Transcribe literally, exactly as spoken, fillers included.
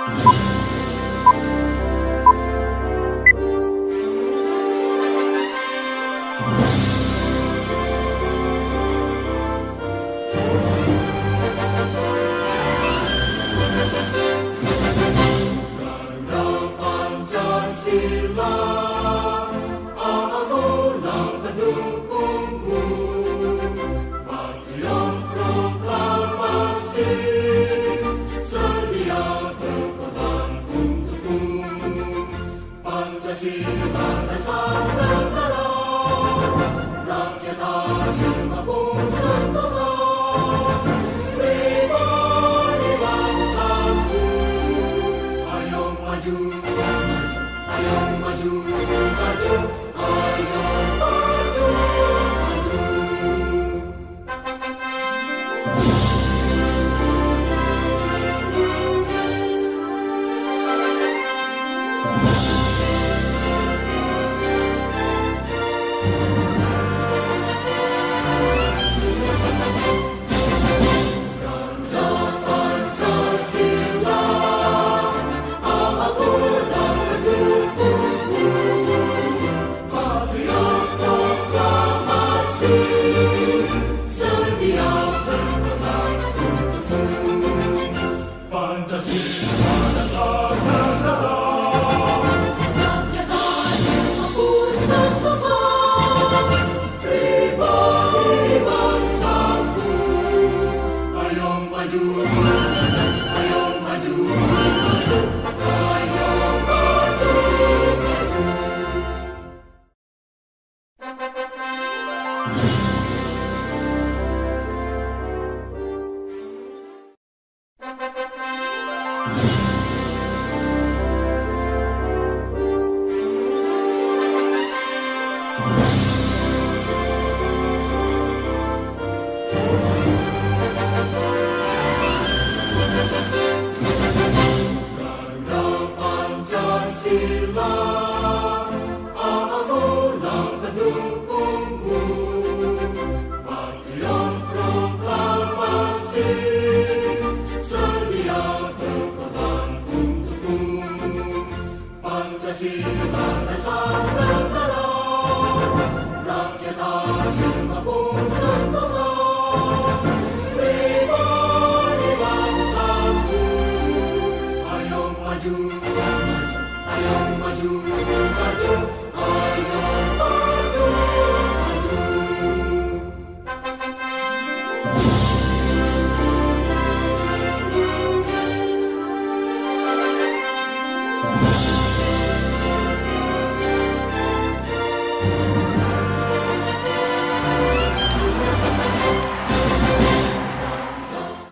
Garuda Pancasila, aku nak pendukungmu. Patriot proklamasi, sedia berkorban untukmu. Pancasila dasar negara, rakyat adil makmur sentosa. Pribadi bangsaku, ayo maju, ayo maju, maju, ayo maju, maju. Patriot proklamasi, sedia berkorban untukmu. Pancasila dasar negara. Rakyat adil makmur sentosa. Pribadi bangsaku. Ayo maju, ayo maju, maju. Ayo maju, maju. Garuda Pancasila.